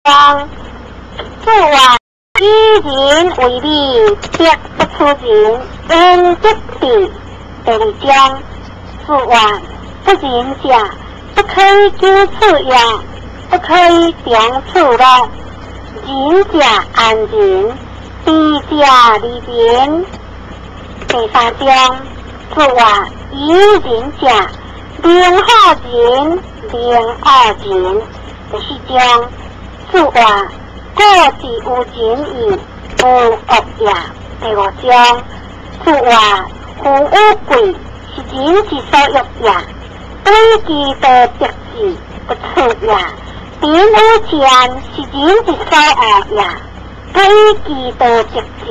章，注話以仁為美，德不出仁，焉得智？第二章，注話不仁者，不可以久處也，不可以長處樂。仁者安仁，智者利民。第三章，注話以仁者，寧好仁，寧惡仁。第四章，注話古之有仁義，無惡也。第五章，注話富與貴，是人之所欲也，不以其道得志，不取也。貧與賤，是人之所惡也，不以其道得志，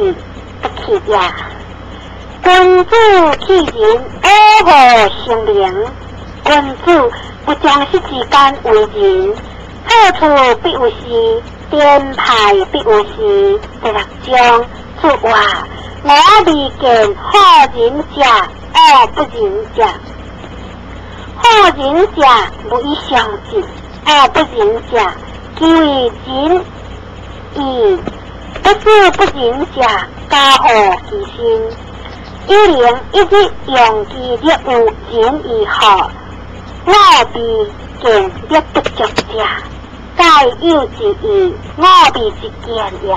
不去也。君子去仁，惡無成名。君子不將息之間為仁，好處必有時，顛敗必有時。第六章，注話我未見好仁者，惡不仁者。好仁者無以相濟，惡不仁者其為仁義，不知不仁者，加禍其身。一能一日用其力有仁義好，我未見力不足者，蓋有之義，我未之見也。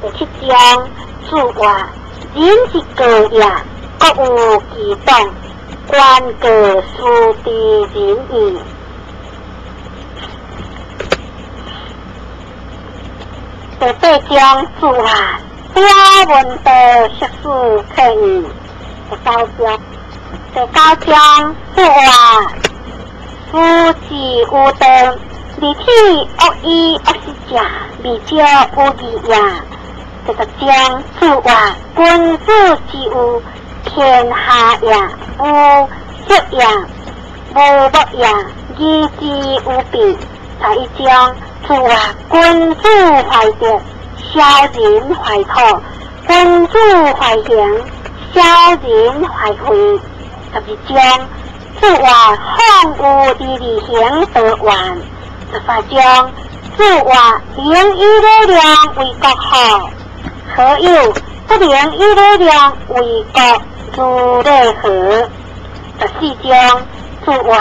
第七章，注話仁之過也，國有其黨，官過殊知仁義。第八章，注話表文道實事可以。第九章，第九章，注話夫之有道，離體惡以惡失者，未少有義也。第十章，注話君子之有天下也，無色也，無目也，義之有備。十一章，注話君子懷德，小人懷土；君子懷行，小人懷非。十二章，注話放有利利行得願。十三章，注話能以禮量為國好，何有不能以禮量為國如禮何？十四章，注話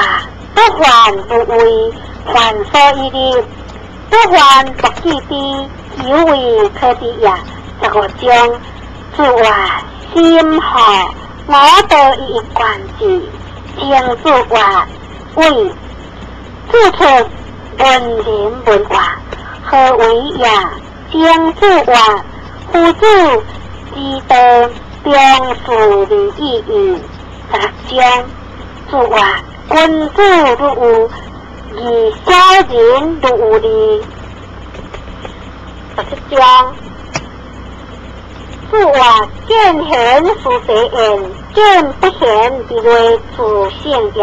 不患無位，患所以立；不患不記之，猶為可知也。十五章，注話心好，我道一以貫之。正注話為指出文人文化，何為也？正注話夫子之道，中事而已矣。十六章，注話君子如有義，小人如有利。十七章，注話見賢思齊焉，見不賢而為自省也。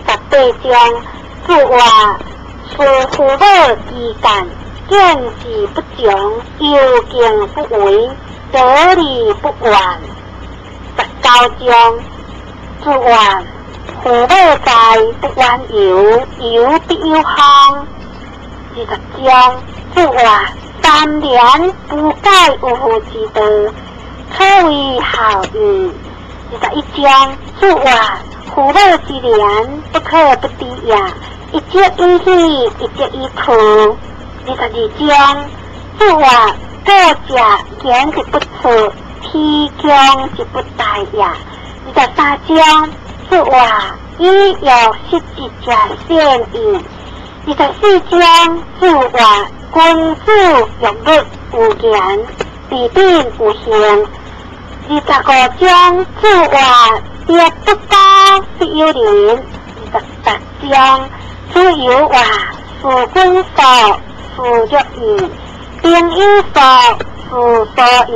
十八章，注話事父母之干，見志不窮，猶敬不為，得理不怨。十九章，注話父母在，不遠遊，遊必有方。二十章，注話三年不改有父之道，可謂孝義。二十一章，注話父母之言，不可不知也。一則以喜，一則以憂。二十二章，注話過者言之不出，天強之不逮也。二十三章，注話以欲失之者善矣。二十四章，注話君子欲律有言，治品有行。二十五章，注話德不交，必有鄰。二十八章，子游話事君素，事欲義；朋友素，事所義。